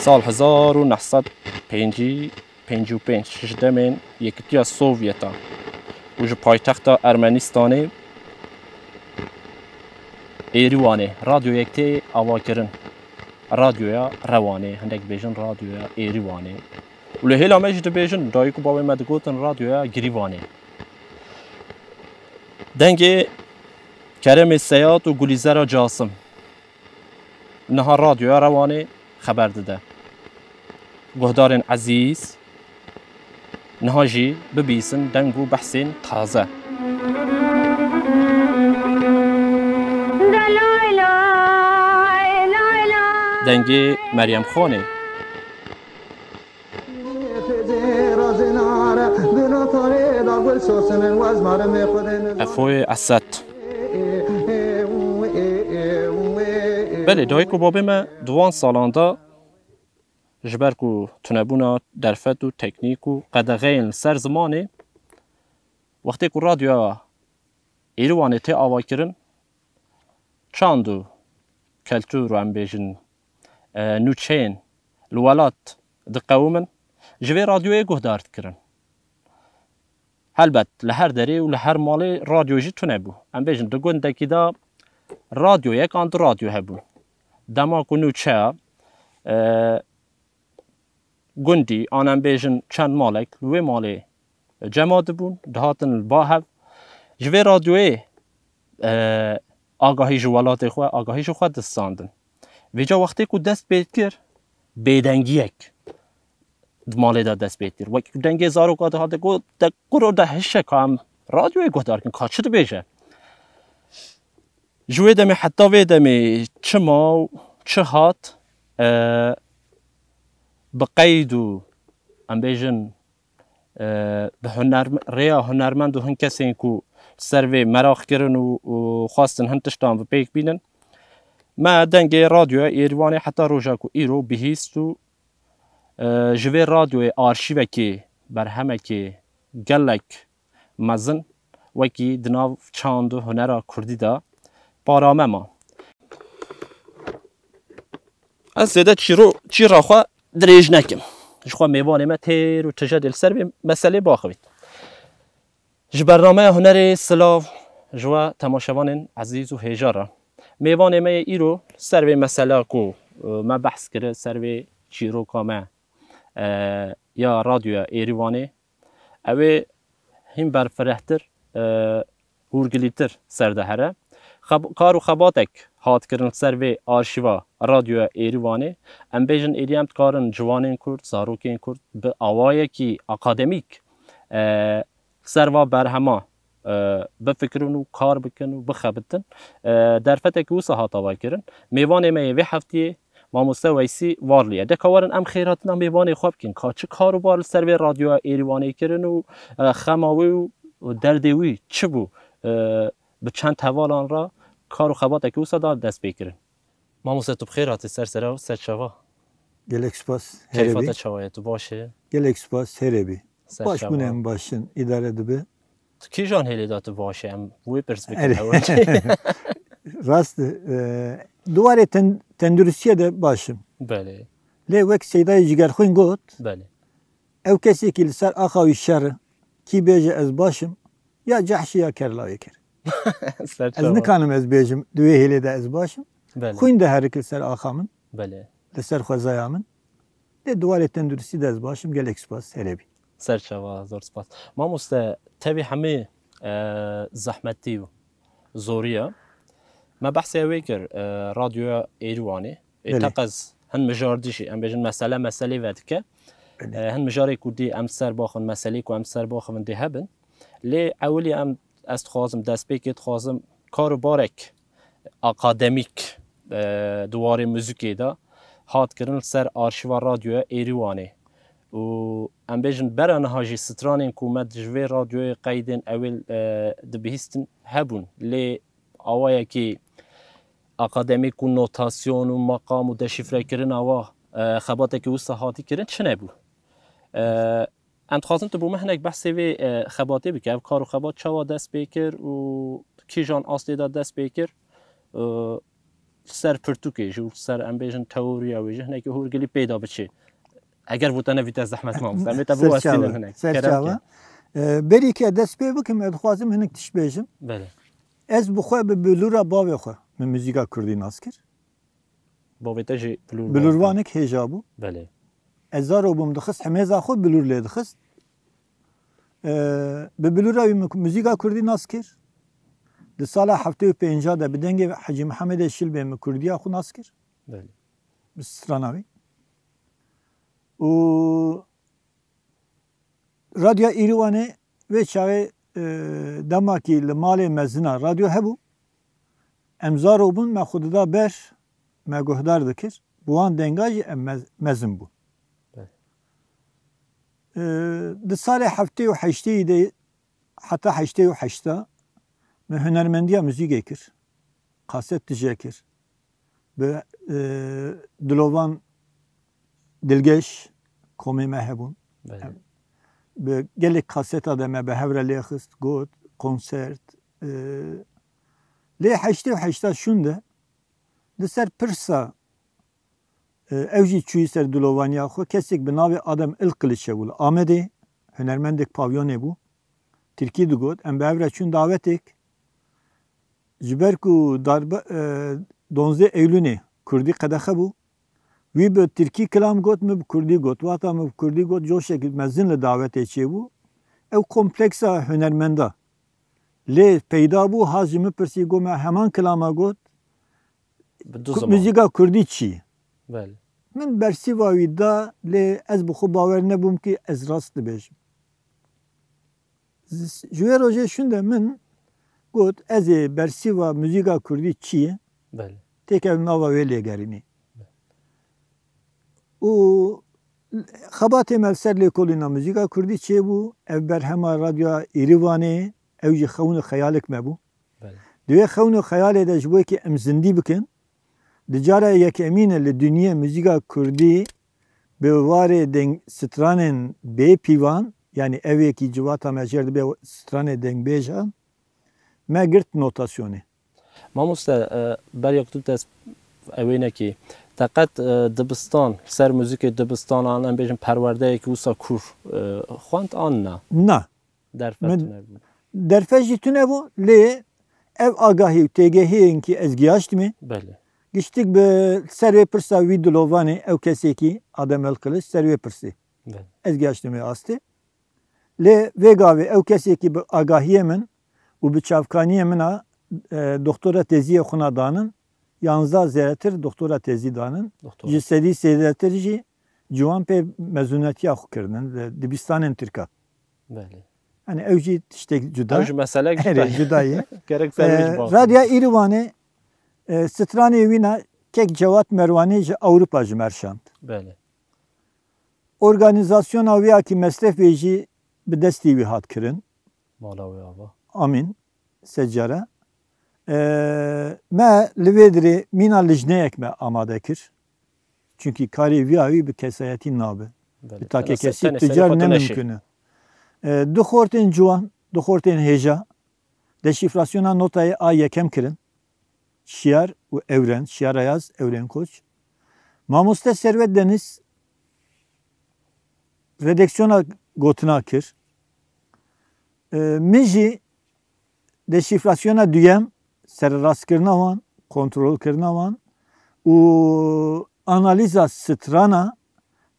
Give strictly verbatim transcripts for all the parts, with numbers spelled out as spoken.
Sal hezar û neh sed pêncî, pêncî û pênc ji demên Yekîtiya Sovyetan û ji paytexta Ermenistanê Êrîwanê radyoyek tê avakirin. Radyoya Rewanê, hindek dibêjin radyoya Êrîwanê. Û li hêla me jî dibêjin, dayik û bavê me digotin radyoya Girîvanê. Dengê Keremê Seyad û Gulîzera Casim. Niha radyoya Rewanê xeber dide. Guhdarên ezîz, niha jî bibîsin deng û behsên taze. Dengê Meryem Xanê. Efoyê Esed. Belê, dayik û babê me di wan salan de ji ber ku tunebûna derfet û teknîk û qedexeyên li ser zimanê, wextê ku radyoya Êrîwanê tê avakirin, çand û keltûr û, em bêjin, e, nûçeyên li welat diqewimin, ji vê radyoyê guhdar dikirin. Helbet li her derê û li her malê radyo jî tune bû. Em bêjin di gundekî de radyoyek an du radyo hebûn. Dema ku nûçeya, e, gundî an, em bêjin, çend malek li wê malê cema dibûn, dihatin li ba hev. Ji vê radyoyê, e, agahî ji welatê xwe, agahî ji xwe distandin. Vêca wextê ku dest pê dikir, bêdengiyek di malê de dest pê dikir. Wekî ku dengê zaroka dihate, got, "De kuro, de hişe ka em radyoyê guhdar kin, ka çi dibêje?" Ji wê demê heta vê demê çi ma û çi hat, e, bi qeyd û, em bêjin, e, bi huner-, rêya hunermend û hin kesên ku ser vê meraq kirin û, û xwestin hin tiştan bi pêk bînin, me dengê radyoya Êrîwanê heta roja ku îro bihîst û, e, ji vê radyoyê arşîvekê, berhemekê gelek mezin wekî di nav çand û hunera kurdî de parame ma. Ez zêde çîro-, çîra xwe dirêj nekim. Ji xwe mêvanê me têr û tije dê li ser vê meselê baxivît. Ji bernameya Hunerê silav ji we temaşevanên ezîz û hêja re. Mêvanê me yê îro ser vê mesela ku, e, me behs kir, ser vê çîroka me, e, ya radyoya Êrîwanê, ew ê hîn berfirehtir, e, hûrgilîtir ser de here. Xeb-, kar û xebatek hat kirin li ser vê arşîva radyoya Êrîwanê. Em bêjin êdî em dikarin ciwanên kurd, zarokên kurd bi awayekî akademîk, e, ser va berhema, e, bifikirin û kar bikin û bixebitin. E, derfetekî wisa hat avakirin. Mêvanê me yê vê heftiyê Mamoste Weysî Varlî ye. De ka werin em xêratina mêvanê xwe bikin. Ka çi kar û bar li ser vê radyoya Êrîwanê kirin û, e, xema wî û derdê wî çi bû? E, bi çend hevalan re kar û xebatekî wisa da dest pê kirin. Mamoste, tu bi xêr hatî ser sera û ser çava. Gelek spas, herê bî. Keyfa te çawa ye? Tu baş e? Gelek spas, herê bî. Ser çava. Baş bûne em baş in, îdare dibe. Tu kîjan hêlê de tu baş e? Em wê pirs bikin. Erê. Ew rast e, e, di warê ten-, tenduristiyê de baş im. Belê. Lê wek Seydayê Cigerxwîn got, belê, ew kesekî li ser axa wî şer e, kî bêje ez baş im, ya cehşî ya kerlawê kir. Ser çava. Ez nikanim ez bêjim, di wê hêlê de ez baş im. Belê. Xwîn diherik li ser axa min. Belê. Li ser xwezaya min. Lê di warê tenduristî de ez baş im, gelek spas, herê bî. Ser çava, zor spas. Mamoste, tevî hemî, e, zehmetî û zorî ye. Me behsê wê kir, e, radyoya Êrîwanê. Ê, belê, teqez hin mijar dî jî, em bêjin mesele meselê vedike. Belê. E, hin mijarê ku dî em ser baxin, meselê ku em ser baxivin dê hebin. Lê ewilî em, ez dixwazim, destpêkê dixwazim kar û barek akademîk, e, di warê muzîkê de hat kirin li ser arşîva radyoya Êrîwanê. Û em bêjin bera niha jî stranên ku me ji vê radyoyê qeydên ewil, e, dibihîstin hebûn. Lê awayekî akademîk û notasyon û meqam û deşîfrekirina wa, e, xebatekî wisa hatî kirin çi nebû. E, Em dixwazin tu bo me hinek behsê vê, e, xebatê bike. Ev kar û xebat çawa dest pê kir û kîjan astê de dest pê kir? E, ser pirtûkê jî û ser, em bêjin, teoriya wê jî hinekî hûrgilî peyda biçê. Eger bo te nevîte zehmet mamoste, em ê te biwestînin hinek. Serçava. Kerem ke. E, berî ke dest pê bikim, ez dixwazim hinek tişt bêjim. Belê. Ez bi xwe bi bilûra bavê xwe min muzîka kurdî nas kir. Bavê te jî bilûr Bilûrvanek hêja bû. Belê. Ez zaro bûm, dixist hemêza xwe bilûr lê dixist. E, bi bilûra wî min muzîka kurdî nas kir. Di sala heftê û pênca de bi dengê Hecî Mihemedê Şilbê min kurdiya xwe nas kir. Belê. Bi strana wî. Û Radyoya Îrîwanê wê çaxê, e, dema kî li malê mezina radyo hebû. Em zaro bûn, me xwe dida ber, me guhdar dikir. Bi wan denga jî em mez-, mezin bûn. Belê. E, di salê heftê û heştê de heta heştê û heşt de min hunermendiya muzîkê kir. Kaset tije kir. Bi, e, dilovan dilgeş komê me hebûn. Belê. Em, bi gelek kaseta de me bi hev re lê xist, got, konsert. E, lê heştê û heşta şûn de li ser pirsa, e, ew jî çûyî ser dilovaniya xwe, kesek bi navê Adem Ilkiliç hebû li Amedê, hunermendek pavyonê bû. Tirkî digot, em bi hev re çûn dawetek. Ji ber ku darbe, e, donzdeh Eylûnê kurdî qedexe bû. Wî bi tirkî kilam got, min bi kurdî got. Wata min bi kurdî got, coşek mezin li dawetê çêbû. Ew kompleksa hunermenda lê peyda bû, hat ji min pirsî, got, me heman kilama got, Bi du ku-, ziman. Muzîka kurdî çi ye? Belê. Min bersîva wî da, lê ez bi xwe bawer nebûm ki ez rast dibêjim. Z-, ji wê rojê şûn de min got, ez ê bersîva muzîka kurdî çi ye? Belê. Têkevim nava wê lêgerînê. Belê. Û xebatê me li ser lêkolîna muzîka kurdî çêbû. Ev berhema Radyoya Îrîvanê, ew jî xewn û xeyalek me bû. Belê. Di wê xewn û xeyalê de ji bo yekê em zindî bikin, di cara yekemîn e li dinyê muzîka kurdî bi warê deng stranên bê pîvan, yanî ew yekî civata me jêr dibe stranê dengbêjan, me girt notasyonê. Mamoste, e, beriya ku tu dest ewê nekî, te qet, e, dibistan, ser muzîkê dibistan an, em bêjin perwerdeyekî wisa kûr, e, xwend an na? Na. Derfet Min tune bû. Derfet jî tune bû, lê ev agahî û têgehiyên ki ez giyaştime, Belê. Giştik bi ser wê pirsa wî dilovanê, ew kesekî, Adem Elkiliç, ser wê pirsê. Belê. Ez giyaştime astê. Lê vê gavê ew kesekî bi agahiyê min û bi çavkaniyê min a, e, doktora teziyê xwina danin, yanzdeh zêdetir doktora tezî danin. Doktora. Ji sedî zêdetir jî ciwan pê mezûnetiya xwe kirinin li dibistanên Tirkan. Belê. Hani ew jî tiştek cuda. Ew jî meselek Erê, cuda ye. Cuda ye. Gerek ser wê jî Ee, bax. Radya Îrîwanê, e, stranê wîna kek Cevat Merwanî ji Ewropa ji me re şand. Belê. Organîzasyona wî ya ki mesrefê jî bi destî wî hat kirin. Mala wê ava. Amîn. Secere. Ee, me li vê dirê mîna lijneyek me amade kir. Çunkî karê vî ya wî bi kesayetî nabe. Belê. Bi takekesî ticar ne mimkun e. Ee, du xortên ciwan, du xortên hêja, deşîfrasyona notayê a yekem kirin. Şiyar û Ewren, Şiyar Ayaz, Ewren Koç. Mamoste Serwet Deniz redaksiyona gotina kir. Ee, min jî deşîfrasyona duyem, sererastkirina wan, kontrolkirina wan û analîza strana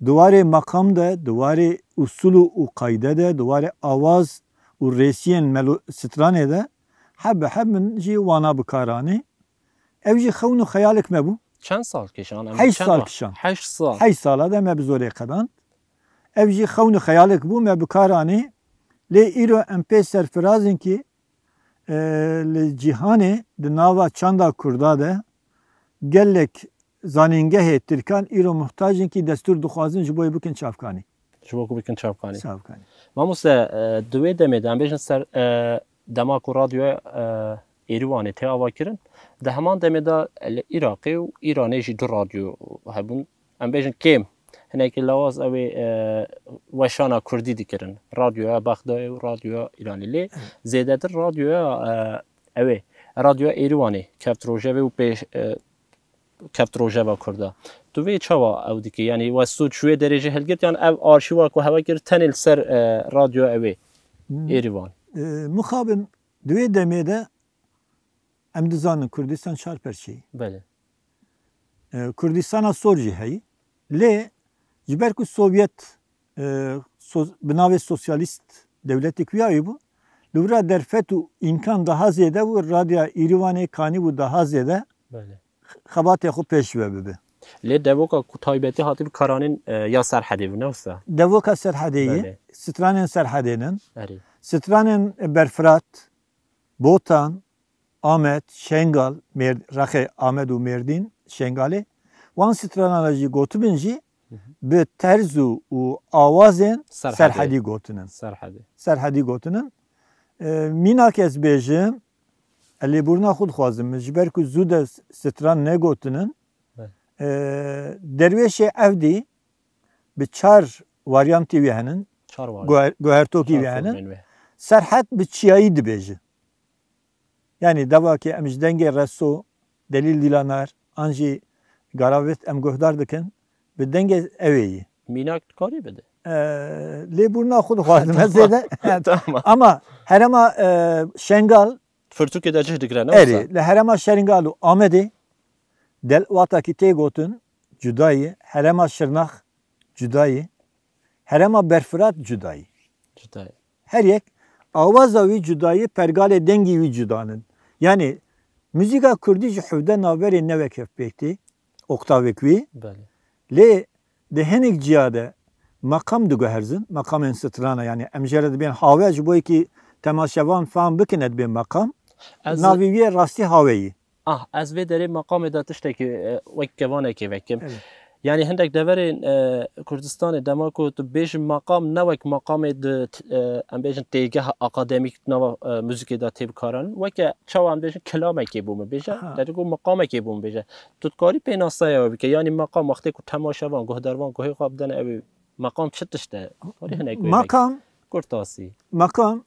di warê meqam de, di warê usul û qayde de, di warê awaz û rêsiyên melo-, stranê de heb bi heb min jî wana bi kar anî. Ew jî xewn û xeyalek me bû. Çend sal kişan? Em Heşt çend sal ma-, kişan. Heşt sal. Heşt sala de me bi zorê qedand. Ev jî xewn û xeyalek bû, me bi kar anî. Lê îro em pê serfiraz in ki, e, li cîhanê di nava çanda kurda de gelek zanîngehê tirkan îro muhtac in ki destûr dixwazin ji bo yê bikin çavkanî. Ji bo ku bikin çavkanî. Çavkanî. Mamoste, e, di wê demê de em bêjin ser, e, dema ku radyoya, e, Êrîwanê tê avakirin, di heman demê de li Iraqê û Îranê jî du radyo hebûn. Em bêjin kêm, hinekî lawaz ew ê, e, weşana kurdî dikirin. Radyoya Bexdayê û radyoya Îranê. Lê Evet. zêdetir radyoya, e, ew ê, radyoya Êrîwanê keft rojevê û pêş, e, keft rojeva Kurda. Tu vê çawa ew dikî? Yanî we sûd ji wê derê jî hilgirt yan ev arşîva ku hewe kir tenê li ser, e, radyo ew ê Êrîvan? E, mixabin di wê demê de em dizanin Kurdistan çar perçeyî. Belê. E, Kurdistana sor jî heyî. Lê ji ber ku Sovyet, e, so-, bi navê sosyalîst dewletek wî awî bû, li wira derfet û îmkan daha zêde bû, radya Îrîvanê kanî bû daha zêde Belê. Xebatê xwe pêş ve bibe. Lê devoka ku taybetî hatî bi karanên, e, ya Serhedê bû, ne wisa? Devoka Serhedê ye, Belê. Stranên Serhedê nin. Erê. Stranên Berfirat, Botan, Amed, Şengal, Mêr-, rexê Amed û Mêrdîn, Şengalê. Wan strana de jî gotibin jî Hı hı. bi terz û, û awazên Serhedê. Serhedî gotinin. Serhedê. Serhedî gotinin. E, mînak ez bêjim, ez lêbûrina xwe dixwazim, ji ber ku zû de stran negotinin. Evet. E, Derwêşê Evdî bi çar varyantî wî henin. Çar varyant. Guher-, guhertokî Çar wî henin. formên wê. Serhed bi çiyayî dibêje. Yanî devakê em ji dengê Reso, Delîl Dîlanar, an jî Garavit em guhdar dikin, bi dengê ewê yî. Mînak dikarî bide. E, lêbûrina xwe dixwazim ez zêde. Tamam. Ama herema, e, Şengal Firtûkê de cih digire, ne wisa? Erê, li herema Şengal û Amedê, del-, watakî tê gotin, cudayî, herema Şirnax cudayî, herema Berfirat cudayî. Cudayî. Her yek awaza wî cudayî, pergalê dengî wî cudanin. Yanî muzîka kurdî ji hevde navberê ne wek hev pêk tê, oktavek wî. Belê. Lê di hinek ciya de meqam diguherzin, meqamên strana, yanî em jê re dibên have, ji bo yekî temaşevan fam bikin, ez dibên meqam. Ez Navê wî ye rastî haveyî. Ah, ez vê derê meqamê de tiştekî, e, wek kevanekê vekim. Evet. Yanî hindek deverên, e, Kurdistanê dema ku tu bêjî meqam ne wek meqamê di, e, em bêjin têgeha akademîk nava, e, muzîkê de tê bikaranîn. Weke çawa em bêjin kilamekê bû min bêje, Ha. derê ku meqamekê bû min bêje. Tu dikarî pênaseya wê bike. Yanî meqam wextê ku temaşevan, guhdarvan guhê xwe bidene ew ê meqam çi tişt e? Dikarî hinek wê veke. Meqam, Kurtasî. Meqam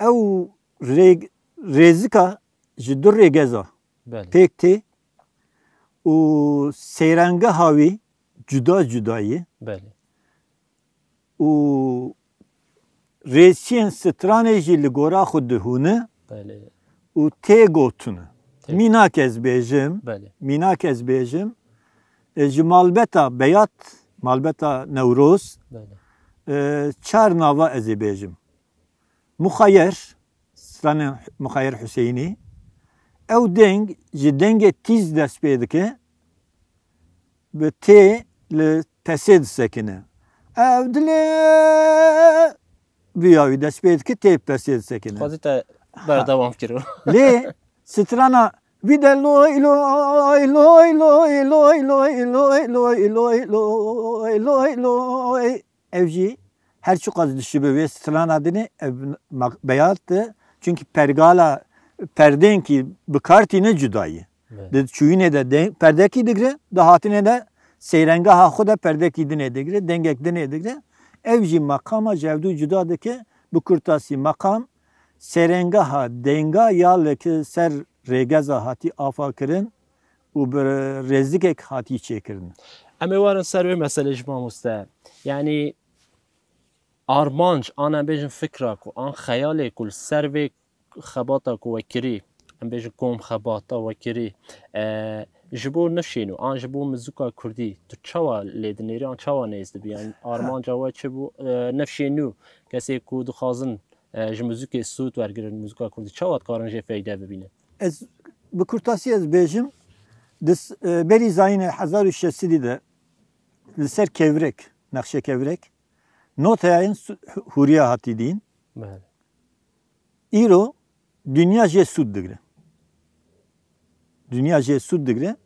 ew rêg-, rêzika ji du rêgeza Belê. pêk tê û seyrangeha wî cuda cuda ye Belê. û rêçiyên stranê jî li gora xwe dihûne Belê. û tê gotine. Tê- Mînak ez bêjim, Belê. mînak ez bêjim, e, ji malbeta Beyat, malbeta Newroz, Belê. e, çar nava ez ê bêjim. Muxayer, stranên Muxayer Huseyînî, ew deng ji dengê tîz dest pê dike, bi tê li pesê disekine. Ev dilê viya wî dest pê dike, tê pesê disekine. Xwezî te Ha. berdewam kiro. Lê strana vî de loy loy loy loy loy loy loy loy loy loy loy loy. Ev jî her çiqas dişibe wê strana dinê, ev mak-, beyaz e. Çunkî pergala perdênkî bi kar tîne cuda ye. Evet. Di çûyînê de de-, perdekî digre, di hatinê de seyrengeha xwe de perdekî dinê digre, dengek dinê digre. Ev jî meqama ji hevdû cuda dike, bi kurtasî meqam seyrengeha denga ya li ki ser rêgeza hatî afa kirin û bi rêzikek hatî çêkirin. Em ê werin ser wê meselê ji mamoste. Yanî armanc, an em bêjin fikra ku, an xeyalê ku li ser vê xebata ku we kirî, em bêjin kom xebata we kirî, e, ji bo nifşê nû, an ji bo muzika kurdî, tu çawa lê dinêrî, an çawa nêz dibî? Yanî armanca we çi bû, e, nifşê nû, kesê ku dixwazin, e, ji muzikê sûd wergirin, muzika kurdî, çawa dikarin jê feyde bibînin? Ez bi kurtasî ez bêjim, di s-, e, berî zayînê hezar û şeş sedî de li ser kevirek, nexşe kevirek, noteyayên su-, hûriya hatî dîn. Belê. Îro dinya jê sûd digre. Dinya jê sûd digre.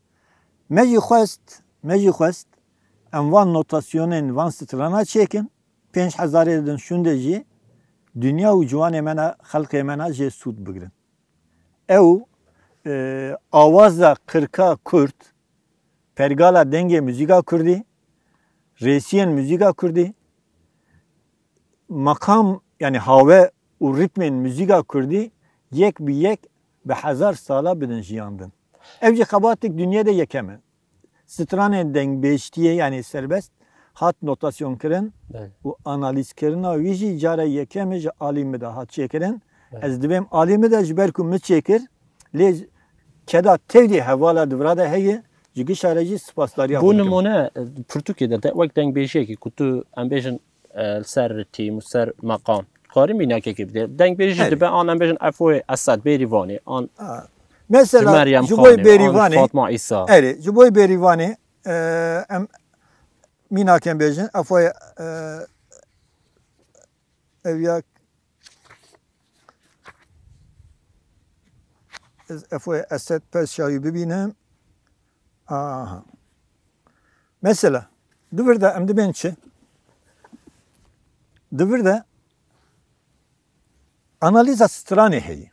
Me jî xwest, me jî xwest em van notasyonên van strana çêkin. Pênc hezarê din şûnde jî dinya û ciwanê me ne, xelkê me ne jê sûd bigrin. Ew, e, awaza qirka kurd, pergala dengê muzîka kurdî, rêsiyên muzîka kurdî, meqam, yanî have û rîtmên muzîka kurdî yek bi yek bi hezar sala bidin jiyandin. Ev jî xebatek dinyê de yekem e. Stranên dengbêjtiyê, yanî serbest, hat notasyon kirin Belê. û analîz kirina wî jî cara yekem e ji alî min de hat çêkirin. Belê. Ez dibêm alî min de ji ber ku min çêkir, lê keda tevdî hevala di vira de heye, ji gişa re jî spasdariya Bo xwe dikim. nimûne, e, pirtûkê de, de wek dengbêjiyekî ku tu, em bêjin, e, li ser tîm û ser meqam, karî mînakekê bidê. Dengbêjî Belê. dibe an, em bêjin, Efoyê Esed, Bêrîvanê, an Ha. Mesela Meryem ji bo Xanê, an Bêrîvanê, Fatma Îsa. Erê, ji bo Bêrîvanê, e, em mînakem bêjin, Efoyê, e, ev ya ez Efoyê Esed Perşawî bibînim. Aha. Mesela, di vir de em dibên çi? Di vir de analîza stranê heye.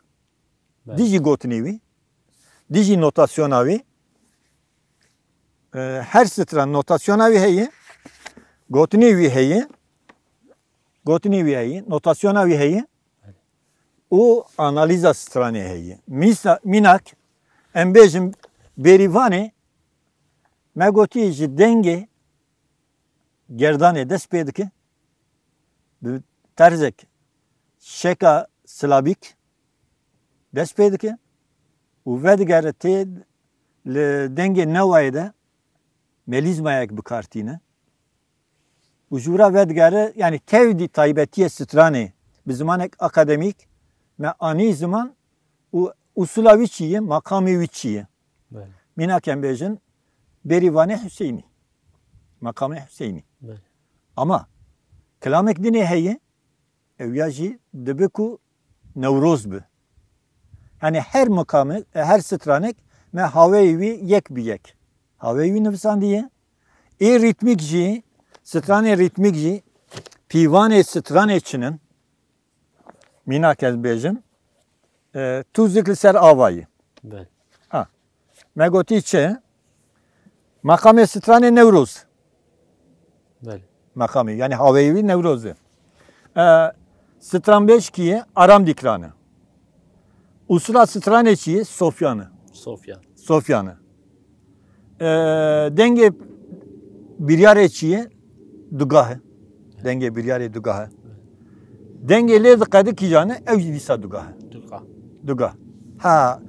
Belê. Dijî gotinê wî, dijî notasyona wî, e, her stran notasyona wî heye, gotinê wî heye, gotinê wî heye, notasyona wî heye û analîza stranê heye. Mîsa, mînak, em bêjin Bêrîvanê, me gotî ji dengê gerdanê dest pê dike, bi terzek şeka silabîk dest pê dike û vedigere tê li dengê newayê de melîzmayek bi kar tîne û ji wira vedigere, yanî tevdî taybetiyê stranê bi zimanek akademîk me anî ziman û usula wî çi ye, maqamê wî çi ye? Belê. Mînak em bêjin, Bêrîvanê Huseynî. Maqamê Huseynî. Belê. Ama kilamek dinê heye, ew ya jî dibe ku Newroz bi. Yanî her maqamê, her stranek me haweyê wî yek bi yek. Haweyê wî nivîsandiye. Ê rîtmîk jî, stranê rîtmîk jî, pîvanê stranê çi ne? Mînak ez bêjim, e, tûzik li ser avayî. Belê. Me gotî çi? Maqamê stranê Newroz. Belê. Maqamê, yanî haweyê wî Newroz e. E, stranbêj kî ye? Aram Dîkran e. Usula stranê çi ye? Sofyan e. Sofyan. Sofyan e. E, dengê biryarê çi ye? Dugah e. Dengê biryarê dugah e. Dengê lê diqedi kîjan e? Ew jî dîsa dugah e. Dugah. Dugah. Ha,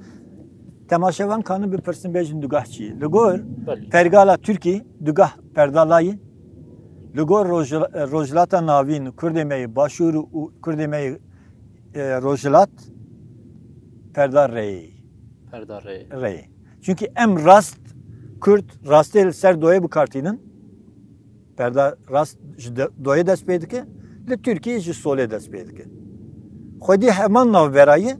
temaşevan kanin bipirsin bêjin dugah çi ye? Li gor Belê. pergala Tirkî dugah perda la ye. Li gor Roj-, Rojhilata Navîn, Kurdê me yê Başûr û Kurdê me yê, e, Rojhilat perda rê ye. Perda rê. Rê ye. Çunkî em rast, Kurd rastê li ser doyê bikartînin. Perda rast ji de-, doyê dest pê dike, li Tirkiyê ji solê dest pê dike. Xwedî heman navbera ye,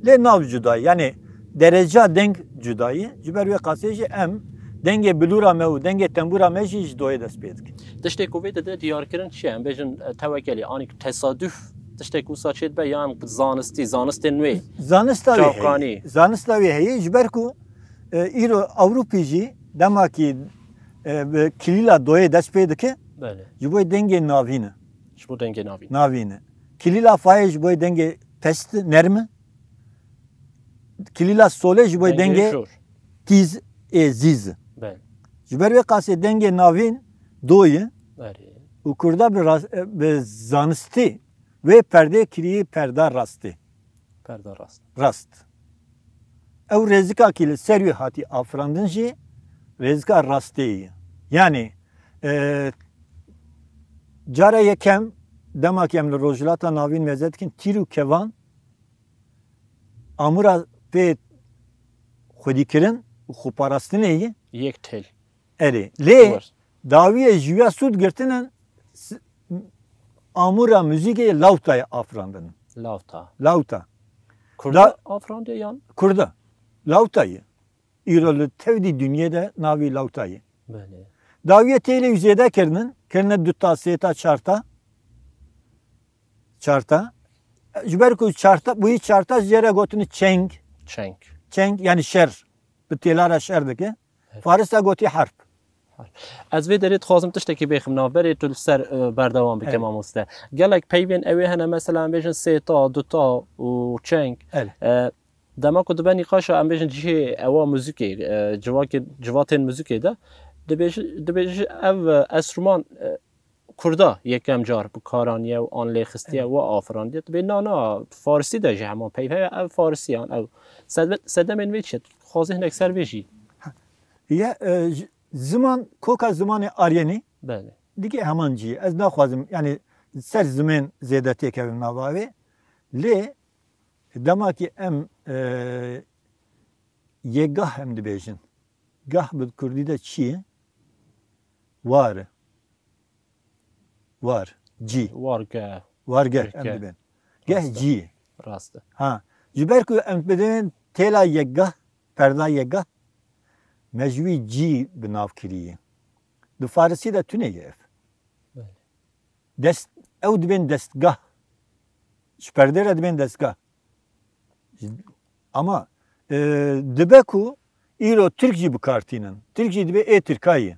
lê nav cuda ye. Yanî dereca deng cuda ye. Ji ber wê qasê jî em dengê bilûra me û dengê tembûra me jî ji doyê dest pê dike. Tiştê ku vê dide diyarkirin çi ye? Em bêjin, e, tewekelî, anî tesaduf tiştê ku wisa çê dibe, yan bi zanistî, zanistên nû. Zanista wê Çavkanî. heye. Zanista wê heye, ji ber ku, e, îro Ewropî jî dema kî, e, bi kilîla doyê dest pê dike, Belê. ji bo dengê navîn e. Ji bo dengê navîn. Navîn e. Kilîla fayê ji bo dengê pest, nerm e. Kilîla solê ji bo dengê jor. Tîz ê zîz. Belê. Ji ber wê qasê dengê navîn do ye Erê. û Kurda bi, ras- bi zanistî wê perdê kirî perda rastî. Perda rast. Rast. Ew rêzika kî li ser wî hatî afirandin jî rêzika rastê ye. Yanî, e, cara yekem dema ki em li Rojhilata Navîn mêze dikin, tîr û kevan amûra pê xwedîkirin û xweparastinê ye. Yek tel. Erê. Lê Wer. dawiyê ji wî ya sûd girtine s- amûra muzîkê lawtayê afirandin. Lawta. Lawta. Kurda afirandê yan? Kurda. Lawtayê. Îro li tevdî dinyê de navî lawtayê. Belê. Dawiyê têlê wî zêde kirinin. Kirine du ta, sê ta, çar ta. Çar ta. Ji ber ku çar ta, bûyî çar ta ji jê re gotine çeng. Çeng. Çeng, yanî şer. Bi têla re şer dike. Faris de gotî herb. Ez vê derê dixwazim tiştekî bêxim navberê, tu li ser, e, berdewam bike, Evet. mamoste. Gelek peyvên ew ê hene, mesela em bêjin sê ta, du ta û çeng. Evet. E, Dema ku dibe nîqaşa, em bêjin, cihê ewa muzîkê, e, civakê, civatên muzîkê de, dibêji-, dibêji ev, e, enstrûman, e, Kurda yekem car bi kar aniye û an lê xistiye, Evet. we afirandiye. Dibê na, na, Farisî de jî heman peyv heye, ev Farisî yan, ew sed-, sedemên vê çi ye? Dixwazê hinek ser vê jî. Ya, e, j-, ziman, koka zimanê Aryenî Belê. digê heman cî ye. Ez naxwazim, yani ser zimên zêde têkevim nava wê. Lê dema ki em, e, yê gah em dibêjin. Gah bi kurdî de çi ye? War e. War. Cî. Wargeh. Wargeh em Wargeh. dibên. Geh Rast e. cî. Rast e. Ha. Ji ber ku em bidin têla yekgah, perda yekgah, me ji wî cî bi nav kiriye. Di Farisî de tune ye ev. Belê. Dest, ew dibên destgah. Ji perdê re dibên destgah. Ama, e, dibe ku îro Tirk jî bi kar tînin. Tirk jî dibe ê Tirkayê.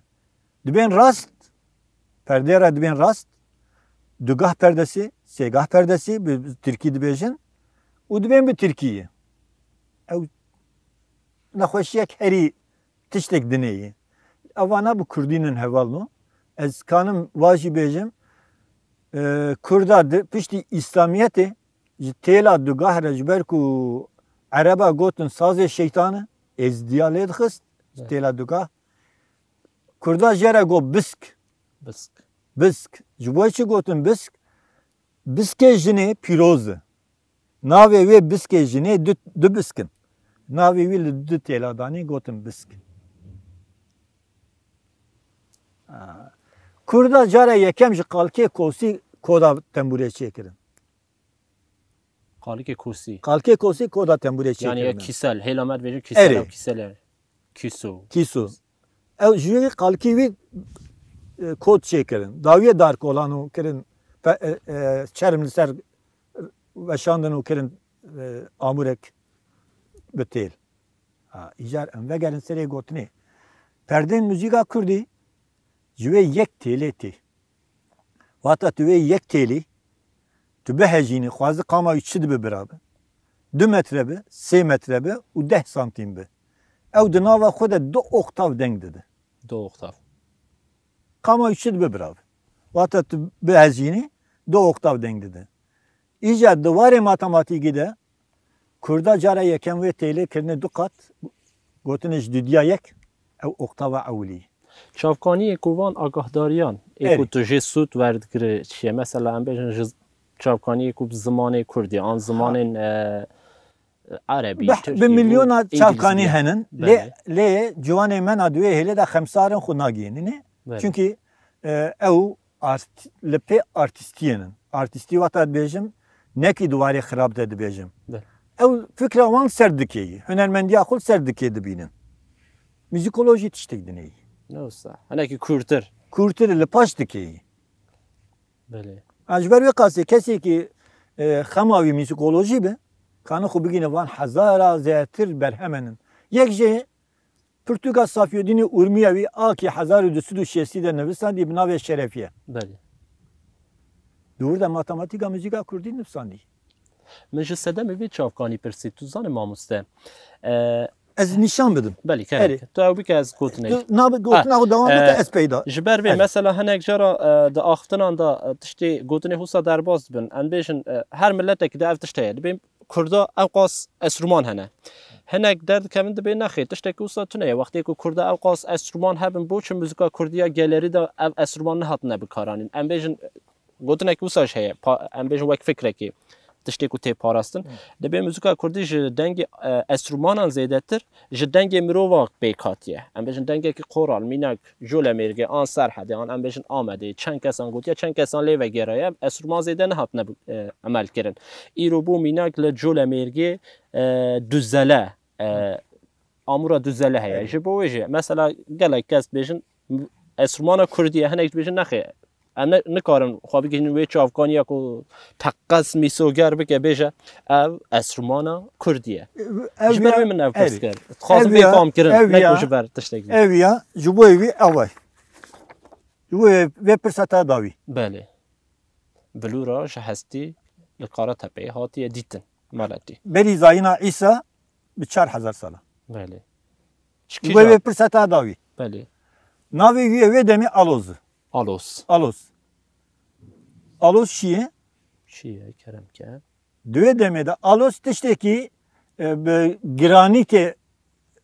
Dibên rast, perdê re dibên rast, dugah perdesî, sêgah perdesî, bi, bi Tirkî dibêjin û dibên bi Tirkî ye. Ew nexweşiyek herî tiştek dinê ye. Evana bi Kurdî nin hevalno. Ez kanim wa jî bêjim, e, Kurda di, piştî Îslamiyetê ji têla dugah re, ji ber ku Ereba gotin sazê şeytan e, Êzidiya lê dixist, ji Evet. têla dugah. Kurda jê re got bisk. Bisk. Bisk. Ji bo çi gotin bisk? Biskê jinê pîroz e. Navê wê biskê jinê du, du bisk in. Navê wî li du têla danî, gotin bisk. Ha. Kurda cara yekem ji qalkê kosî koda tembûrê çêkirin. Qalikê kosî. Qalkê kosî koda tembûrê çêkirin. Yani ya kîsel, hêla me dibêjin kîsel, Erê. ew kîsel e. Kîso. Kîso. Ew ji wî qalkî wî, e, kod çêkirin. Dawiyê darkolan û kirin, pe-, e, e, çerm li ser weşandin û kirin, e, amûrek bi têl. Ha, îcar em vegerin serê gotinê. Perdên muzîka kurdî ji wê yek têlê tê. Wata tu wê yek têlî, tu bihejînî, xwazi qama wî çi dibe bira bi. Du metre bi, sê metre bi û deh santîm bi. Ew di nava xwe de du oktav deng dide. Du oktav. Qama wî çi dibe bira bi. Wata tu bihejînî, du oktav deng dide. Îcar di warê matematîkî de Kurda cara yekem wê têlê kirine du qat, gotine ji dudiya yek, ew oktava ewilî. Çavkaniyê ku van agahdariyan, ê Erê. ku tu jê sûd werdigire çi ye? Mesela em bêjin ji çavkaniyê ku bi zimanê kurdî, an Ha. zimanên, e, erebî, Beh, tirkî bi û milyona îngilîzî çavkanî ye. henin. Lê, Belê. lê ciwanê me na di wê hêlê de xemsar in, xwe nagihînin. Belê. Çunkî, e, ew art-, li pê artîstiyê nin. Artîstî wata dibêjim, nekî di warê xirab de dibêjim. Be. Ew fikra wan ser dikê yî, hunermendiya xwe ser dikê dibînin. Muzîkolojî tiştek dinê yî. Ne wisa. Hinekî kûrtir. Kûrtir li paş dikê yî. Belê. Ha, ji ber wê qasê kesekî, e, xema wî muzîkolojî be, kane xwe bigîne van hezara zêdetir berhemenin. Yek jê Pirtûka Safyodînê Urmiya wî a ki hezar û du sed û şêstî de nivisandî bi navê Şerefiye. Belê. Di wir de matematîka muzîka kurdî nivisandî. Min ji sedemê vê çavkanî pirsî, tu zanî mamoste. E, Ez nîşan bidim. Belê, kerem. Erê. Tu ew bike ez gotinê. Tu nabe gotina xwe dewam bike, e, ez peyda. Ji ber vê, Erê. mesela hinek cara, e, di axiftinan de, e, tiştê gotinê husa derbas dibin. Em bêjin, e, her miletekî de ev tişt heye. Dibê Kurda ewqas enstrûman hene. Hinek derdikevin dibê nexê, tiştekî wisa tune ye. Wextê ku Kurda ewqas enstrûman hebin, bo çi muzika kurdî ya gelerî de ev enstrûman nehatine bikaranîn? Em bêjin, gotinek wisa jî heye, pa-, em bêjin wek fikrekê, tiştê ku tê parastin. Hı. Dibê muzika kurdî ji dengê, e, enstrûmanan zêdetir ji dengê mirovan pêk hatiye. Em bêjin dengekî qoral, mînak, Colemêrgê an Serhedê an em bêjin Amedê çend kesan gotiye, çend kesan lê vegêraye, enstrûman zêde nehatine bi, e, emel kirin. Îro bû mînak li Colemêrgê, e, duzele, e, amûra duzele heye. Evet. Ji bo wê jî mesela gelek kes dibêjin enstrûmana kurdî ye, hinek dibêjin nexê. Em ne, nikarin xwe bigihînin wê çavkaniya ku teqez mîsoger bike, bêje ev enstrûmana kurdî ye. Ev Ji ber ya, wê min ev pirs erê. kir. Dixwazim Ev vê ya, fam kirin, ev ne ya, ku ji ber tiştek bî. ev ya, ji bo wî ew e. Ji bo wê, vê pirsa te dawî. Belê. Bilûra ji hestî li Karetepeyê hatiye dîtin, maletî. Berî zayîna Îsa, bi çar hezar sala. Belê. Ji Wê kîja? Wê pirsa te dawî. Belê. Navê wî yê wê demê Aloz. Alos. Aloz. Aloz çi ye? Çi ye, kerem ke? Di wê demê de aloz tiştekî, e, bi giranî tê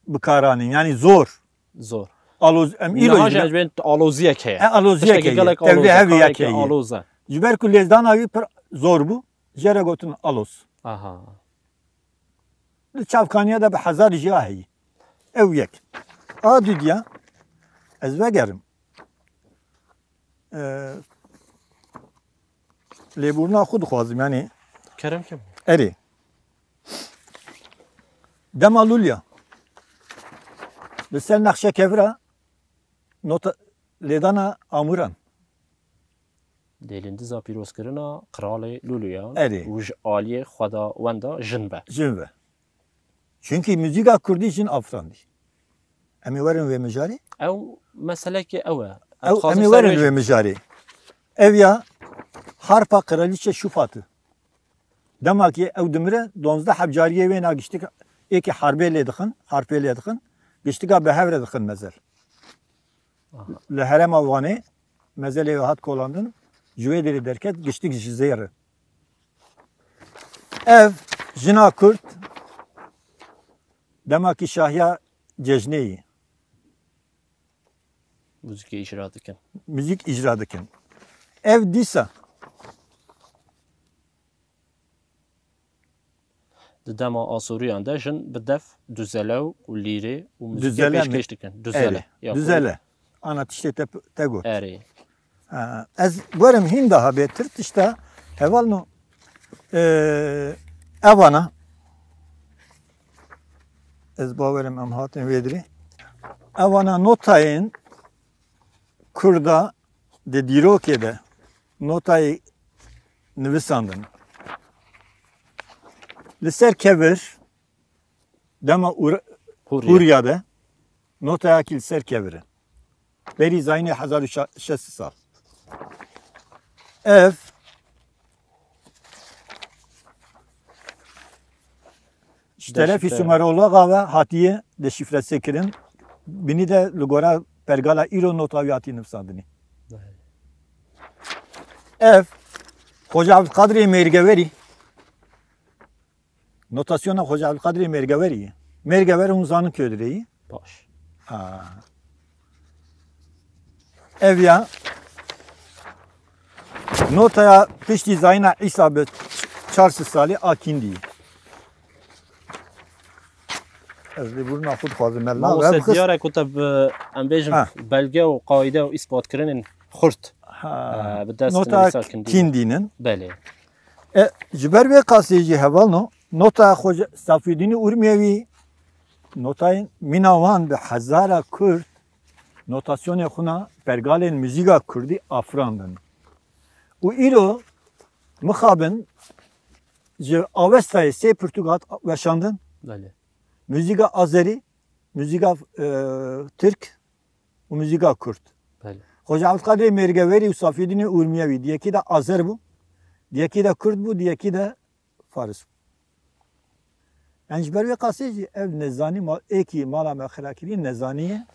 bikaranîn, yanî zor. Zor. Aloz, em îro Niha jî jî ne? Em bên aloziyek heye. E, aloziyek Tiştekî heye. Gelek Tevlê aloz e, hevî yek kareke heye. Aloz e. Ji ber ku lêzdana wî pir zor bû, jê re gotin aloz. Aha. Li çavkaniya de bi hezar jiya heye. Ew yek. A dudiya, ez vegerim. Ee, lêbûrina xwe dixwazim, yanî. Kerem kim? Erê. Dema lûlya. Li ser nexşe kevira nota lêdana amûran. Dêlindiza pîrozkirina Qiralê Lûlûyan Erê. Û ji aliyê xweda wenda jin be. Jin be. Çunkî muzîka kurdî jin afirandî. Em ê werin wê mijarê? Ew meselekê ew e. Ew, em ê werin wê mijarê. Ev ya harpa Kraliçe Şufat'ı. Dema ki ew dimire, duwazdeh heb cariyê wêna giştik êkî harbê lê dixin, harpê lê dixin, giştika bi hev re dixin mezel. Aha. Li herêma Wanê mezelê wê hat kolandin, ji wê derê derket, giştik ji zêr e. Ev jina Kurd dema ki şahiya cejnê yî. Muzîkê îcra dikin. Muzîk îcra dikin. Ev dîsa Di dema Asûriyan de jin bi def, duzele û lîrê û muzîkê Duzele mi? Pêşkêş dikin. Duzele. Erê, Ya, duzele. Ana tiştê te, te got. Erê. Ha, ez werim hîn daha bêtir tişta hevalno, e, evana. Ez bawerim em hatin vê dirê. Evana notayên Kurda di dîrokê de notayê nivisandin. Li ser kevir dema Ur- Hûriye. Hûriya de notayakî li ser kevir e. Berî zayînê hezar û şeş sed sal. Ev Ji terefî Sumerologa ve hatiye deşifrese kirin. Binî de li gora pergala îro nota wî hatî nivsandinî. Ev Xoca Evdilqadirê Mêrgewerî. Notasyona Xoca Evdilqadirê Mêrgewerî ye. Mêrgewer hûn zanin ku dirêyî? Baş. Ha. Ev ya notaya piştî zayîna Îsa bi çar sed salî a Kîndî. Ez lêbûrina xwe dixwazim, mela. Mamoste, diyar e ku te bi, em bêjin, Ha. belge û qaîde û îsbatkirinên xurt, Ha. e, bi dest Nota nivîsa Kîndî. Kîndî nin. Belê. E, ji ber wê qasê jî hevalno, nota Xoca Safîdînî Urmiyewî, notayên mîna wan bi hezara Kurd notasyonê xwe na pergalên muzîka Kurdî afirandin. Û îro mixabin ji Avestayê sê pirtûk hat weşandin. Belê. Muzîka Azerî, muzîka, e, Tirk û muzîka Kurd. Belê. Xoca Evdilqadirê Mêrgewerî û Safîdînê Urmiyewî, di yekî de Azer bû, di yekî de Kurd bû, di yekî de Faris bû. Yanî ji ber wê qasê jî ev nezanî ma-, êkî mala me xirakirî nezanî ye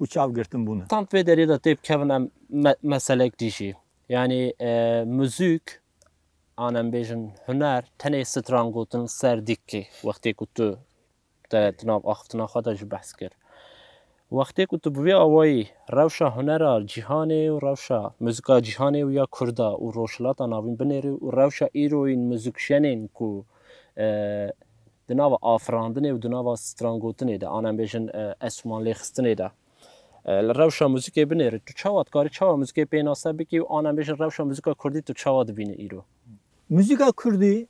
û çav girtin bûne. Tam vê derê de tê bikevin em me-, meselek dî jî. Yanî, e, muzîk, an em bêjin huner, tenê strangotin ser dîkê wextê ku tu te di nav axiftina xwe de jî behs kir. Wextê ku tu bi vê awayî rewşa hunera cîhanê û rewşa muzika cîhanê û ya Kurda û Rojhilata Navîn binêrî û rewşa îroyîn muzîkjenên ku, e, di nava afirandinê û di nava strangotinê de, an em bêjin, e, enstrûman lêxistinê de, e, li rewşa muzîkê binêrî, tu çawa dikarî, çawa muzîkê pênase bikî û an em bêjin rewşa muzîka Kurdî tu çawa dibînî îro? Muzîka Kurdî,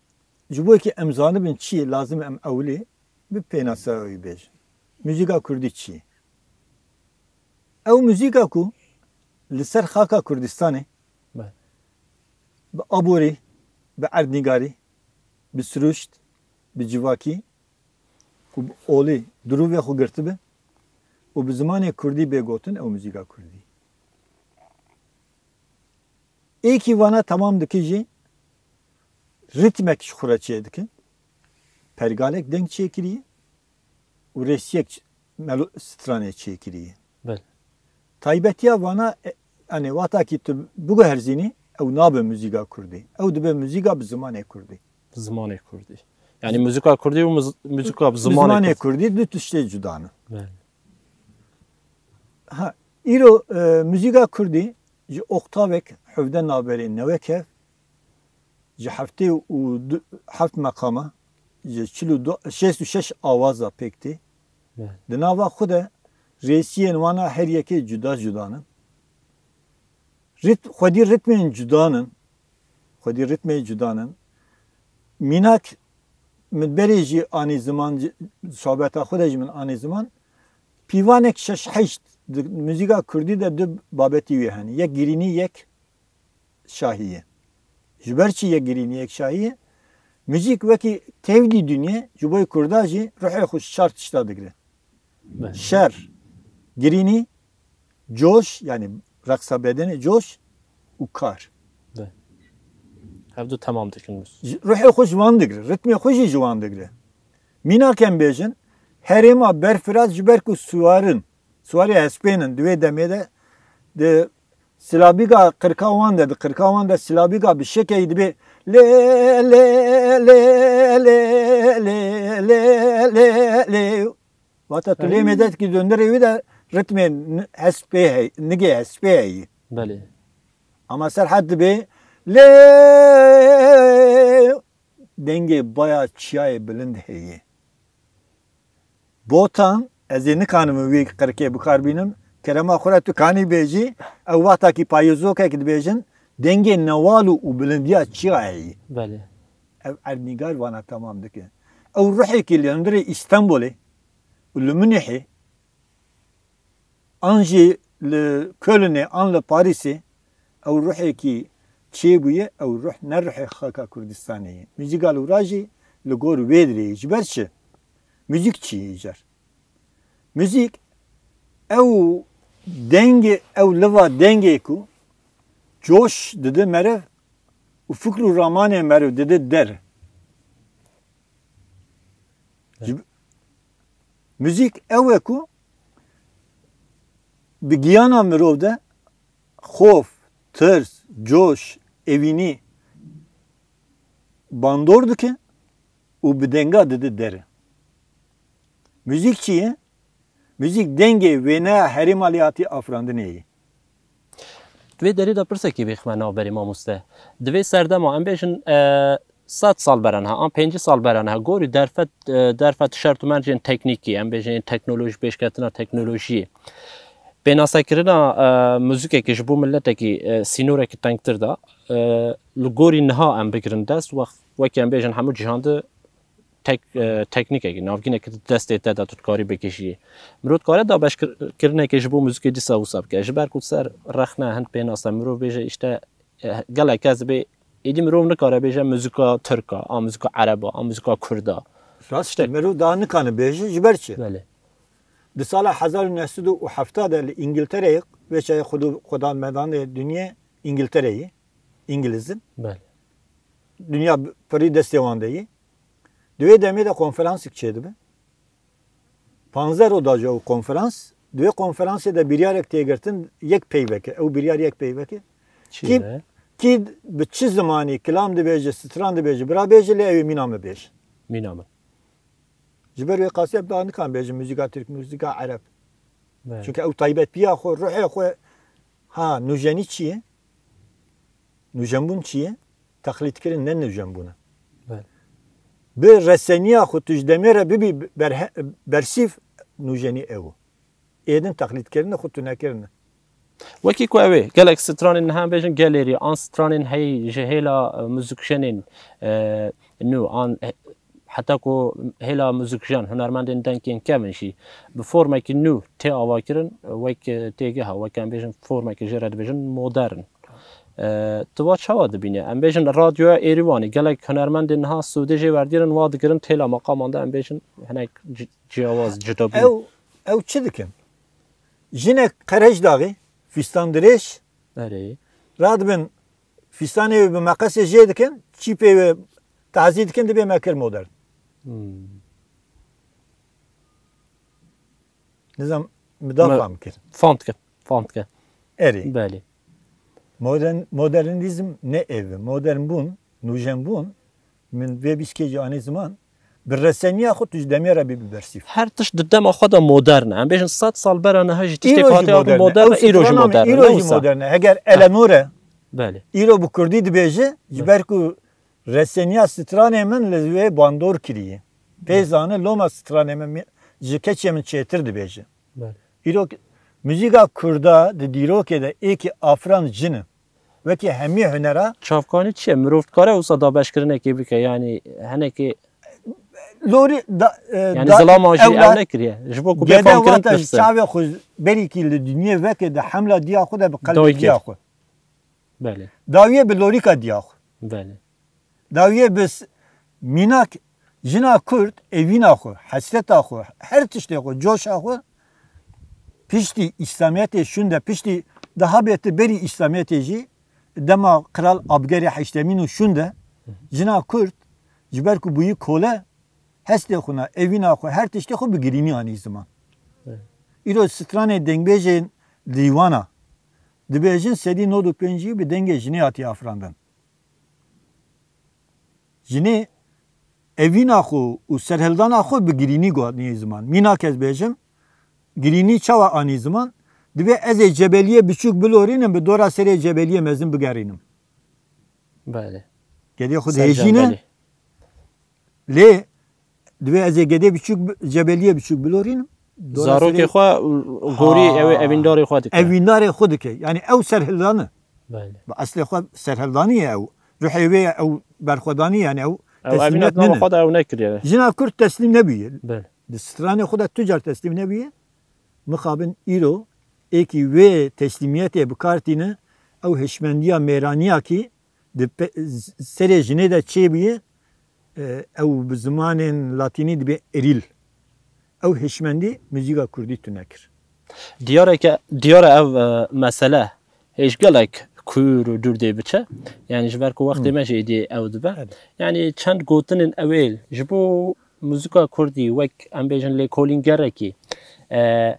ji bo yekê em zanibin çi ye, lazim em ewilî bi pênaseya wî bêjin. Muzîka Kurdî çi ye? Ew muzîka ku li ser xaka Kurdistanê Be. bi aborî, bi erdnîgarî, bi siruşt, bi civakî û bi olî dirûvê xwe girtibe û bi zimanê Kurdî bê gotin, ew muzîka Kurdî. Êkî vana temam dike jî ritmek ji xwe re çêdike. Pergalek deng çêkiriye. û rêsiyek melo-, stranê çêkiriye. Belê. Taybetiya vana, e, yani wata ki tu biguherzînî, ew nabe muzîka kurdî. Ew dibe muzîka bi zimanê kurdî. Zimanê kurdî. Yani muzîka kurdî û muz-, muzîka bi zimanê Zimanê kurdî. kurdî du tiştê cuda ne. Belê. Ha, îro, e, muzîka kurdî ji oktavek hevde navberê newek hev, ji heftê û du, heft meqama, ji çil û du, şêst û şeş awaza pêk tê. Belê. Di nava xwe de rêsiyên wana her yekê cuda cuda ne. Rit-, xwedî ritmên cuda ne. Xwedî ritmên cuda ne. Mînak min berê jî anî ziman, sohbeta xwe de jî min anî ziman. Pîvanek şeş heşt di muzîka kurdî de du babetî wê hene. Yek girînî, yek şahî ye. Ji ber çi yek girînî, yek şahî ye? Muzîk wekî tevlî dinyê, ji bo kurda jî ruhê xwe ji çar tişta digire. Belê. Şer, girînî, coş, yani reqsa bedenê, coş û kar. Belê. Hevdu temam dikin. Ji, ruhê xwe ji wan digire, ritmê xwe jî ji wan digire. Mînak em bêjin, herêma Berfirat ji ber ku siwar in, siwarê hespên in, di wê demê de di silabîga qirka wan de, di qirka wan de silabîga bi şekeyî dibê lê, lê, lê, lê, lê, lê, lê, lê, lê. Wata tu lê mêdekî dundirê wî de ritmê n-, hespê hey, nigê hespê heyî. Belê. Ama Serhat dibê lê, dengê baya çiyayê bilind heye. Botan, ez ê nikanim wî qirkê bikar bînim. Kerema xwe re tu kanî bêjî, ew wexta kî payozokek dibêjin, dengê newal û, û bilindiya çiya heye. Belê. Ev erdnîgar vana temam dike. Ew ruhekî li hundirê Îstenbolê û li Munîhê, an jî li Kölnê, an li Parîsê, ew ruhekî çêbûye, ew ruh ne ruhê xaka Kurdistanê ye. Muzîka li wira jî li gor wê dirê ye. Ji ber çi? Muzîk çi ye îcar? Muzîk ew dengê, ew liva dengê ku coş dide meriv û fikr û ramanê meriv dide der. Ji, muzîk ew e ku bi giyana mirov de xof, tirs, coş, evînî bandor dike û bi denga dide dere. Muzîk çi ye? Muzîk dengê wêneya herêma lê hatî afirandinê ye. Di vê derê de pirsekî bêxime navberê mamoste. Di vê serdema em bêjin, e, sed sal bera niha, an pêncî sal bera niha, gorî derfet, e, derfet şert û mercên teknîkî, em bêjin yên teknolojî, pêşketina teknolojiyê. Pênasekirina, e, muzîkekî ji bo miletekî, e, sînorekî tengtir de, e, li gorî niha em bigirin dest, wex-, wekî em bêjin hemû cîhan de tek-, e, teknîkekî, navgînekî di destê te de tu dikarî bikişî. Mirov dikare dabeşkirinekê ji bo muzîkê dîsa wisa bike. Ji ber ku ser rexne hin pênase mirov bêje, îşte, e, gelek kes dibê, êdî mirov nikare bêje muzîka tirk a, a muzîka ereb a, a muzîka kurd a. Rast e, mirov daha nikane bêje, ji ber çi? Belê. Di sala hezar û neh sed û hefta de li Îngiltereyê, vê çayê xwedû-, xwedanmedanê dinyê Îngiltereyê, Îngiliz in. Belê. Dinya bi-, pirî destê wan de ye. Di wê demê de konferansek çêdibe. Panzdeh roj da ji ew konferans, di wê konferansê de biryarek tê girtin, yek peyvek e. Ew biryar yek peyvek e. Çi Kî, ye? Kî bi çi zimanî kilam dibêje, stran dibêje, bira bêje, lê ew ê mîna min bêje. Mîna min. Ji ber wê qasî em daha nikan bêjin muzîka tirk, muzîka ereb. Belê. Çünkü ew taybetpiya xwe, ruhê xwe, ha, nûjenî çi ye? Nûjenbûn çi ye? Teqlîdkirin ne nûjenbûn e. Belê. Bi reseniya xwe tu ji demê re bibî berhe-, bersîv, nûjenî ew. Êdin teqlîdkirine xwe tu nekirine. Wekî ku ew ê, gelek stranên niha em bêjin gelêrî, an stranên hey ji hêla, e, muzikjenên, e, nû, an, e, heta ku hêla muzikjen, hunermendên dengên kevin jî bi formekî nû tê avakirin, wek, e, têgeha, wek em bêjin formekî jê re dibêjin modern. E, tu va çawa dibîne? Em bêjin radyoya Êrîvanê, gelek hunermendên niha sûdê jê werdîrin, wa digirin têla meqaman de em bêjin hinek ci-, ciyawaz, cudabûn. Ew, ew çi dikin? Jinek qerec daxî, fîstan dirêj, Erê. radibin fîstanê wê bi meqesê jê dikin, çîpê wê tazî dikin, dibê me kir modern. Hmm. Nizam, min da fam kir. Fam dike, fam dike. Erê. Belê. Modern, modernîzm ne ev e. Modern bûn, nûjen bûn, min vê bîskê jî anî ziman, bi reseniya xwe tu ji demê re bî bi bersîv. Her tişt di dema xwe de modern e. Em bêjin sed sal bera niha jî tiştê ku hatiye modern e, îro jî modern e. Îro jî modern e. Heger Eleanor e, Belê. Îro bi kurdî dibêje, ji ber ku reseniya stranê min li wê bandor kiriye. Pê zane loma stranê min ji keçê min çêtir dibêje. Belê. Îro muzîka kurda di dîrokê de êkî afirand jin e. Wekî hemî hunera. Çavkanî çi ye? Mirov dikare wisa dabeşkirinekê bike, yanî henekê Lorî da, e, yanî da, zilama jî ew nekiriye. Ji bo ku bê famkirin pirs e. Çavê xwe berîkî li dinyê veke di hemla diya xwe de bi qelbê diya xwe. Belê. Dawiyê bi lorîka diya xwe. Belê. Dawiyê bi s-, mînak jina Kurd evîna xwe, hesreta xwe, her tiştê xwe, coşa xwe piştî Îslamiyetê şûnde, piştî daha bêtir berî Îslamiyetê jî dema Kral Abgerê heştemîn û şûnde jina Kurd ji ber ku bûyî kole hestê xwe na, evîna xwe, her tiştê xwe bi girînî anî ziman. Evet. Îro stranê dengbêjên dîwana dibêjin sedî nod û pêncî bi dengê jinê hatiye afirandin. Jinê evîna xwe û serhildana xwe bi girînî got nî ziman. Mînak ez bêjim, girînî çawa anî ziman? Dibê ez ê cebeliyê biçûk bilorînim, bi dora serê cebeliyê mezin bigerînim. Belê. Gedê xwe dihêjîne. Lê divê ez ê gedê biçûk, cebeliyê biçûk bilorînim. Zarokê xwe gorî ew ê evîndarê xwe dike. Evîndarê xwe dike. Yani ew serhildan e. Belê. Bi eslê xwe serhildanî ye ew. Ruhê wê ye ew berxwedanî yani ew teslimiyet nine. Ew evînat nava xwe de ew nekiriye. Jina Kurd teslîm nebûye. Belê. Di stranê xwe de tu car teslîm nebûye. Mixabin îro êkî wê teslîmiyetê bi kar tîne ew hişmendiya mêraniya kî di serê jinê de çêbûye, ew bi zimanên latînî dibê erîl. Ew hişmendî muzîka kurdî tune kir. Diyareke, diyar e ev, e, mesele hêj gelek kûr û dûr dê biçe. Yani ji ber ku wextê me jî êdî ew dibe. Yani çend gotinên ewêl ji bo muzîka kurdî wek em bêjin lêkolîngerekî, e,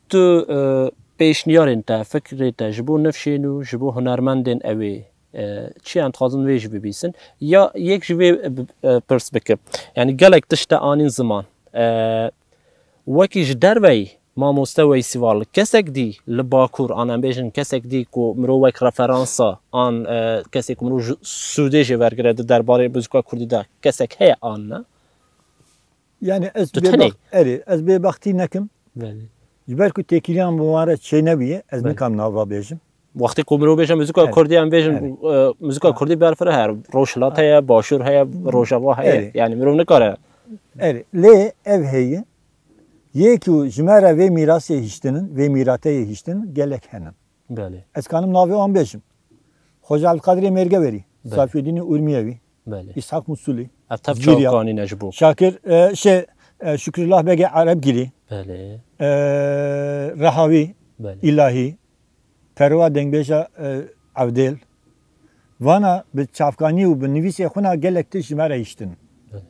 tu, e, pêşniyarên te, fikrê te ji bo nifşên û ji bo hunermendên ewê, e, çi em dixwazin wê jî bibîsin? Ya yek ji vê, e, pirs bikim. Yani gelek tişt te anîn ziman. E, wekî ji derveyî mamoste Weysî Varlık, kesek dî li Bakur, an em bêjin kesek dî ku mirov wek referansa, an, e, kesê ku mirov ji sûdê jê wergire di derbarê muzîka kurdî de kesek heye an ne? Yani ez bêbext, erê, ez bêbextî nekim. Belê. Ji ber ku têkiliyan bi wan re çê nebûye, ez nikim nava bêjim. Wextê ku mirov bêje muzîka kurdî, em bêjin, e, muzîka kurdî berfireh e. Rojhilat heye, başûr heye, rojava heye. Erê. Yani mirov nikare. Erê. Lê ev heye. Yê ku ji me re vê mîrasê hiştinin, vê mîrateyê hiştin gelek henin. Belê. Ez kanim navê wan bêjim. Xoca Elqadirê Mêrgeverî, Belê. Safiyedînê Urmiyewî, Belê. Îshak Musulî, Ev tev Zîrya, çavkanî ne ji bo. Şakir, e, şey, e, Şukrullah Begê Erebgirî, Belê. e, Rehawî, Belê. Îlahî, Perwa dengbêja, e, Evdêl. Vana bi çavkanî û bi nivîsê xwe na gelek tişt ji me re hiştin. Belê.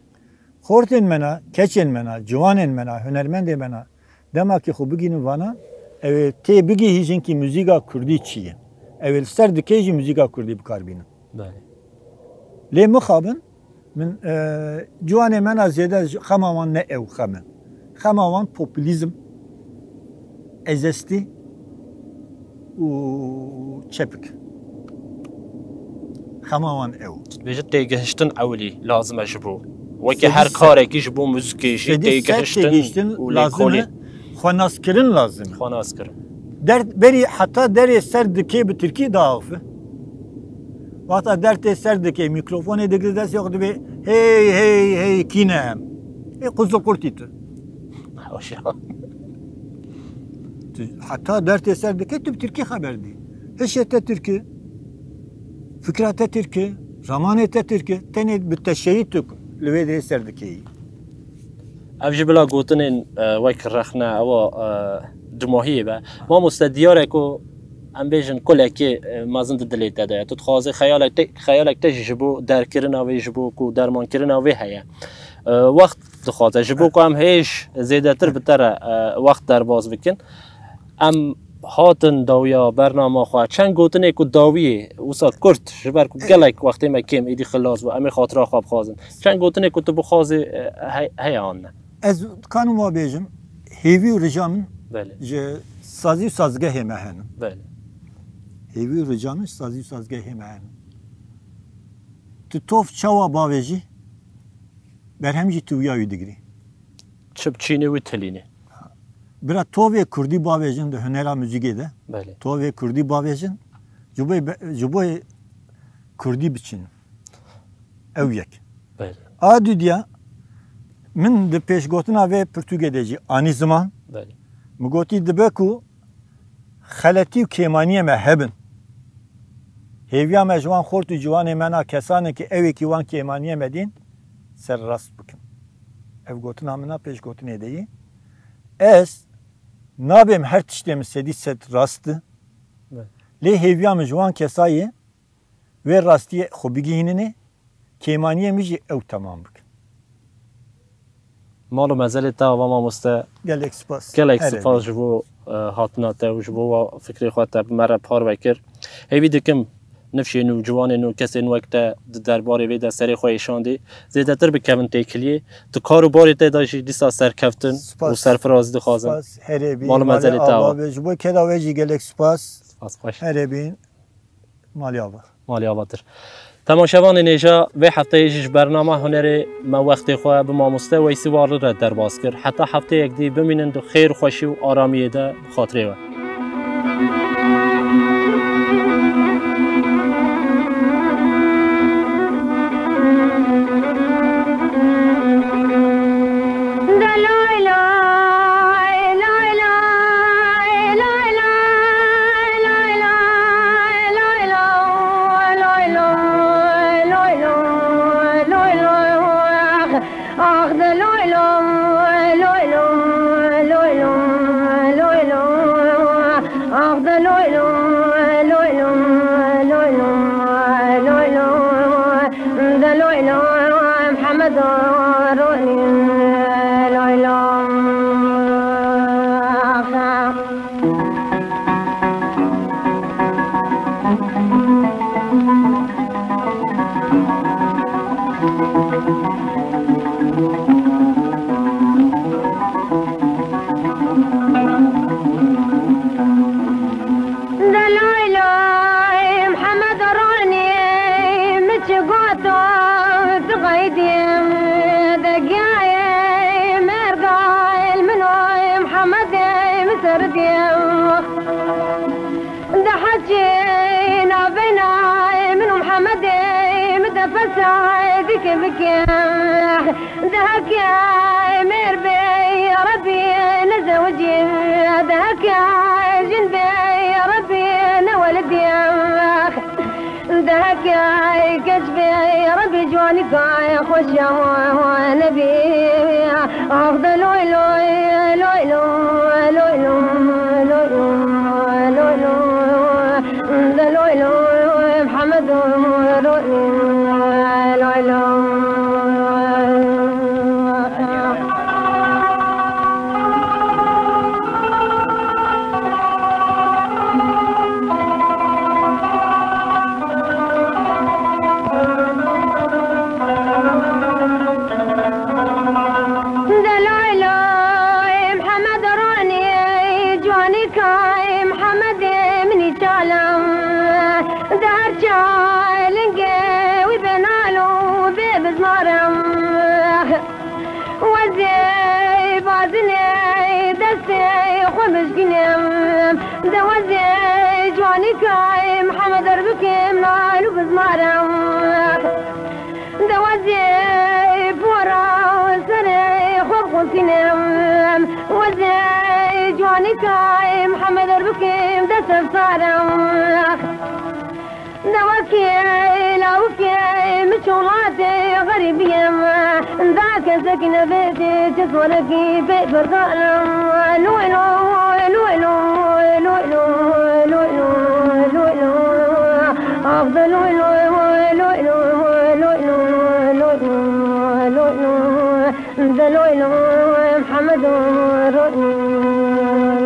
Xortên me na, keçên me na, ciwanên me na, hunermendên me na, dema ki xwe bigînin vana, ew ê tê bigihîjin ki muzîka kurdî çi ye. Ew ê li ser dikê jî muzîka kurdî bi kar bînin. Belê. Lê mixabin, min, e, ciwanê me na zêde ji xema wan ne ew xem e. Xema wan populîzm, ezestî û çepik. Xema wan ew. Tu dibêjî têgihiştin ewilî lazim e ji bo. Wekî her karekî ji bo muzikê jî têgihiştin û lêkolîn. Xwenaskirin lazim e. Xwenaskirin. Der, berî heta derê ser dikê bi tirkî diaxife. Wexta der tê ser dikê, mîkrofonê digire destê xwe dibê hey, hey, hey, kî ne em? Ê quzulqurtî tu. Hoş ya. Tu heta der tê ser dikê, tu bi tirkî xeber dî. Hişê te tirk e, fikra te tirk e, ramanê te tirk e, tenê bi teşeyî tu li wê derê ser dikeyî. Ev jî bila gotinên, e, wek rexne, ewa, e, dumahiyê be. Mamoste, diyar e ku em bêjin kulekê, e, mezin di dilê te de ye. Tu dixwazî xeyalek te, xeyalek te jî ji bo derkirina wê, ji bo ku dermankirina wê heye. E, wext dixwaze. Ji bo ku em hêj zêdetir bi te re, e, wext derbas bikin. Em hatin dawiya bernama xwe. Çend gotinê ku dawiyê, wisa kurt, ji ber ku gelek wextê me kêm êdî xilas bû, em ê xatira xwe bixwazin. Çend gotinê ku tu bixwazî, e, hey-, heye an ne? Ez dikanim wa bêjim, hêvî û rija min Belê. ji sazî û sazgehê me henin. Belê. Hêvî û rija min ji sazî û sazgehê me henin. Tu tof çawa bavêjî, berhem jî tu wiya wî digirî. Çi biçînê wî tilînê. Bira tovê kurdî bavêjin di hunera muzîkê de. Belê. Tovê kurdî bavêjin, ji bo, ji bo kurdî biçînin. Ew yek. Belê. A dudiya, min di pêşgotina vê pirtûkê de jî anî ziman. Belê. Min gotî dibe ku xeletî û kêmaniyê me hebin. Hêviya me ji wan xort û ciwanê me na kesanê ki ewê ki wan kêmaniyê me dîn ser rast bikin. Ev gotina min a pêşgotinê de yî. Ez nabêm her tiştê min sedî sed rast e. Belê. Lê hêviya min ji wan kesayê wê rastiyê xwe bigihîninê, kêmaniyê min jî ew temam bikin. Mal û mezelê te ava mamoste. Gelek spas. Gelek Her spas ji bo, e, hatina te û ji bo wa fikrê xwe te bi me re parve kir. Hêvî dikim nifşên û ciwanên û kesên wek te di derbarê vê de serê xwe êşandî, zêdetir bikevin têkiliyê. Di kar û barê te de jî dîsa serkeftin û Spas. serfirazî dixwazim. Spas. Herê bî, Mal û malê mezelê te ava ava. be. Ji bo keda we jî gelek spas. Spas xweş. Herê bî. Malê ava. Malê avatir. Temaşevanên hêja, vê hefteyê jî ji bernama hunerê me wextê xwe bi mamoste Weysî Warli re derbas kir. Heta hefteyek dî bimînin di xêr, xweşî û aramiyê de bi xatirê we. Deloy loy Mihemed Ronî, min çi got tu qeydî, degiyayê mêrgayê min oy Mihemedê min serdî. Dehekî navbeyna min û Mihemedê min defesa dike bike. Dehekî mêr bê Rebî nezewicî, dehekî jin bê Rebî newelidî. Dehekî keç bê Rebî ciwanî kay xweşiya wan nebî. Ax de loy loy, loy loy, loy loy, loy loy, loy loy. De loy loy, Mihemed loy, loy loy. De lay lay Mihemed Ronî, ciwanî kay Mihemedê minî çalem. De her çay lingê wî bê nal û bê bizmarem. Wezê bazinê destê xwe mijgînim. De wezê ciwanî kay Mihemed er bikim nal û bizmarem. De wezê pora serê xwe bixwesînim. Wezê ciwanî kay Mihemed er bikim de ser sarem. De wekî lawikê min çi welatê xerîbiyê me. Da kesek nebêtê çi sorekî pê berdanim. Loy loy, loy loy, loy loy, loy loy, loy loy. Ax de loy loy, loy loy, loy loy, loy loy, loy loy. Loy loy Muhammedo, loy loy.